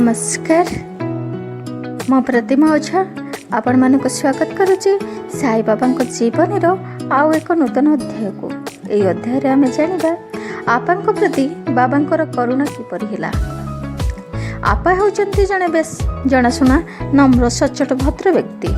ନମସ୍କାର, ମୁଁ ପ୍ରତିମା ଓଝା ଆପଣମାନଙ୍କୁ ସ୍ୱାଗତ କରୁଛି ସାଇବାବାଙ୍କ ଜୀବନୀର ଆଉ ଏକ ନୂତନ ଅଧ୍ୟାୟକୁ। ଏହି ଅଧ୍ୟାୟରେ ଆମେ ଜାଣିବା, ଆପାଙ୍କ ପ୍ରତି ବାବାଙ୍କର କରୁଣା କିପରି ହେଲା। ଆପା ହେଉଛନ୍ତି ଜଣେ ବେଶ ଜଣାଶୁଣା, ନମ୍ର, ସଚ୍ଚୋଟ, ଭଦ୍ର ବ୍ୟକ୍ତି।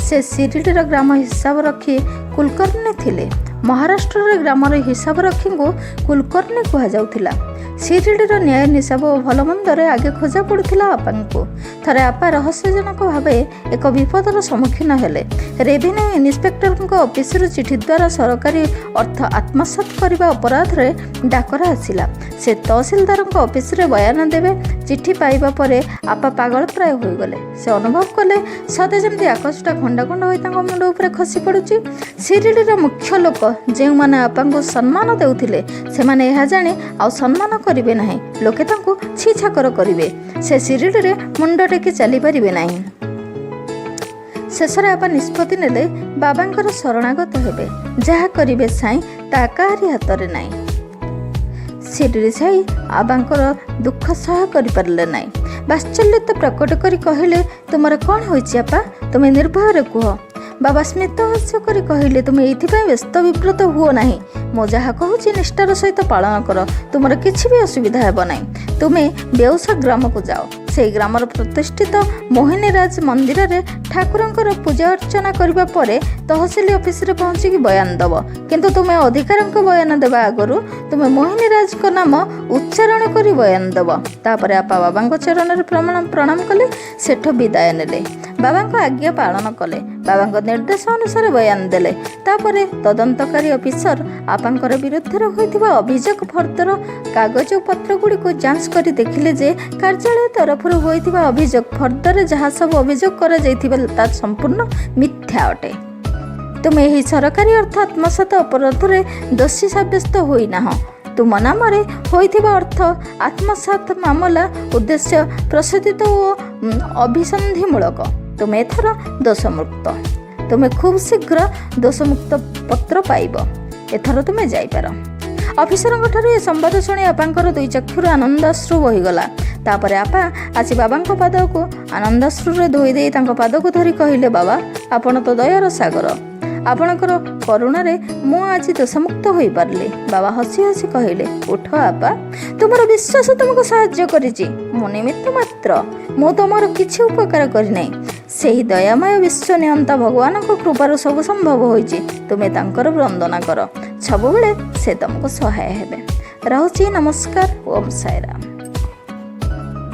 ସେ ଶିରିଡ଼ିର ଗ୍ରାମ ହିସାବ ରଖି କୁଲକର୍ଣ୍ଣି ଥିଲେ। ମହାରାଷ୍ଟ୍ରର ଗ୍ରାମର ହିସାବ ରକ୍ଷୀଙ୍କୁ କୁଲକର୍ଣ୍ଣି କୁହାଯାଉଥିଲା। ଶିରିଡ଼ିର ନ୍ୟାୟ ନିଶାବ ଓ ଭଲମନ୍ଦରେ ଆଗେ ଖୋଜା ପଡ଼ୁଥିଲା ଆପାଙ୍କୁ। ଥରେ ଆପା ରହସ୍ୟଜନକ ଭାବେ ଏକ ବିପଦର ସମ୍ମୁଖୀନ ହେଲେ। ରେଭିନ୍ୟୁ ଇନ୍ସପେକ୍ଟରଙ୍କ ଅଫିସରୁ ଚିଠି ଦ୍ୱାରା ସରକାରୀ ଅର୍ଥ ଆତ୍ମସାତ କରିବା ଅପରାଧରେ ଡାକରା ଆସିଲା। ସେ ତହସିଲଦାରଙ୍କ ଅଫିସରେ ବୟାନ ଦେବେ। ଚିଠି ପାଇବା ପରେ ଆପା ପାଗଳ ପ୍ରାୟ ହୋଇଗଲେ। ସେ ଅନୁଭବ କଲେ, ସତେ ଯେମିତି ଆକାଶଟା ଖଣ୍ଡ ଖଣ୍ଡ ହୋଇ ତାଙ୍କ ମୁଣ୍ଡ ଉପରେ ଖସି ପଡ଼ୁଛି। ଶିରିଡ଼ିର ମୁଖ୍ୟ ଲୋକ ଯେଉଁମାନେ ଆପାଙ୍କୁ ସମ୍ମାନ ଦେଉଥିଲେ, ସେମାନେ ଏହା ଜାଣି ଆଉ ସମ୍ମାନ କରିବେ ନାହିଁ। ଲୋକେ ତାଙ୍କୁ ଛି ଛାକର କରିବେ। ସେ ଶିରିଡ଼ିରେ ମୁଣ୍ଡ ଟେକି ଚାଲିପାରିବେ ନାହିଁ। ଶେଷରେ ଆପା ନିଷ୍ପତ୍ତି ନେଲେ, ବାବାଙ୍କର ଶରଣାଗତ ହେବେ। ଯାହା କରିବେ ସାଇଁ, ତା କାହାରି ହାତରେ ନାହିଁ। ଶିରିଡ଼ି ସାଇ ଆବାଙ୍କର ଦୁଃଖ ସହ୍ୟ କରିପାରିଲେ ନାହିଁ। ବାତ୍ସଲ୍ୟତା ପ୍ରକଟ କରି କହିଲେ, "ତୁମର କ'ଣ ହୋଇଛି ଆପା? ତୁମେ ନିର୍ଭୟରେ କୁହ।" ବାବା ସ୍ମିତ ହାସ୍ୟ କରି କହିଲେ, "ତୁମେ ଏଇଥିପାଇଁ ବ୍ୟସ୍ତ ବିବ୍ରତ ହୁଅ ନାହିଁ। ମୁଁ ଯାହା କହୁଛି, ନିଷ୍ଠାର ସହିତ ପାଳନ କର। ତୁମର କିଛି ବି ଅସୁବିଧା ହେବ ନାହିଁ। ତୁମେ ବେଉସା ଗ୍ରାମକୁ ଯାଅ। ସେହି ଗ୍ରାମର ପ୍ରତିଷ୍ଠିତ ମୋହିନୀରାଜ ମନ୍ଦିରରେ ଠାକୁରଙ୍କର ପୂଜା ଅର୍ଚ୍ଚନା କରିବା ପରେ ତହସିଲ ଅଫିସରେ ପହଞ୍ଚିକି ବୟାନ ଦେବ। କିନ୍ତୁ ତୁମେ ଅଧିକାରୀଙ୍କ ବୟାନ ଦେବା ଆଗରୁ ତୁମେ ମୋହିନୀରାଜଙ୍କ ନାମ ଉଚ୍ଚାରଣ କରି ବୟାନ ଦେବ।" ତାପରେ ଆପା ବାବାଙ୍କ ଚରଣରେ ପ୍ରଣାମ କଲେ। ସେଠୁ ବିଦାୟ ନେଲେ। ବାବାଙ୍କ ଆଜ୍ଞା ପାଳନ କଲେ। ବାବାଙ୍କ ନିର୍ଦ୍ଦେଶ ଅନୁସାରେ ବୟାନ ଦେଲେ। ତାପରେ ତଦନ୍ତକାରୀ ଅଫିସର ଆପାଙ୍କର ବିରୁଦ୍ଧରେ ହୋଇଥିବା ଅଭିଯୋଗ ଫର୍ଦ୍ଦର କାଗଜପତ୍ର ଗୁଡ଼ିକୁ ଯାଞ୍ଚ କରି ଦେଖିଲେ ଯେ କାର୍ଯ୍ୟାଳୟ ତରଫରୁ ହୋଇଥିବା ଅଭିଯୋଗ ଫର୍ଦ୍ଦରେ ଯାହା ସବୁ ଅଭିଯୋଗ କରାଯାଇଥିବା, ତା ସମ୍ପୂର୍ଣ୍ଣ ମିଥ୍ୟା ଅଟେ। ତୁମେ ଏହି ସରକାରୀ ଅର୍ଥ ଆତ୍ମସାତ ଅପରାଧରେ ଦୋଷୀ ସାବ୍ୟସ୍ତ ହୋଇନାହଁ। ତୁମ ନାମରେ ହୋଇଥିବା ଅର୍ଥ ଆତ୍ମସାତ ମାମଲା ଉଦ୍ଦେଶ୍ୟ ପ୍ରଣୋଦିତ ଓ ଅଭିସନ୍ଧିମୂଳକ। ତୁମେ ଏଥର ଦୋଷମୁକ୍ତ। ତୁମେ ଖୁବ୍ ଶୀଘ୍ର ଦୋଷମୁକ୍ତ ପତ୍ର ପାଇବ। ଏଥର ତୁମେ ଯାଇପାର। ଅଫିସରଙ୍କ ଠାରୁ ଏ ସମ୍ବାଦ ଶୁଣି ଆପାଙ୍କର ଦୁଇ ଚକ୍ଷୁରୁ ଆନନ୍ଦାଶ୍ରୁ ବହିଗଲା। ତାପରେ ଆପା ଆସି ବାବାଙ୍କ ପାଦକୁ ଆନନ୍ଦାଶ୍ରୁରେ ଧୋଇ ଦେଇ ତାଙ୍କ ପାଦକୁ ଧରି କହିଲେ, "ବାବା, ଆପଣ ତ ଦୟାର ସାଗର। ଆପଣଙ୍କର କରୁଣାରେ ମୁଁ ଆଜି ଦୋଷମୁକ୍ତ ହୋଇପାରିଲି।" ବାବା ହସି ହସି କହିଲେ, "ଉଠ ଆପା, ତୁମର ବିଶ୍ୱାସ ତୁମକୁ ସାହାଯ୍ୟ କରିଛି। ମୁଁ ନିମିତ୍ତ ମାତ୍ର। ମୁଁ ତୁମର କିଛି ଉପକାର କରିନାହିଁ। ସେହି ଦୟାମୟ ବିଶ୍ୱ ନିୟନ୍ତା ଭଗବାନଙ୍କ କୃପାରୁ ସବୁ ସମ୍ଭବ ହୋଇଛି। ତୁମେ ତାଙ୍କର ବନ୍ଦନା କର ସବୁବେଳେ, ସେ ତୁମକୁ ସହାୟ ହେବେ। ରହୁଛି, ନମସ୍କାର। ଓମ୍ ସାଇରାମ।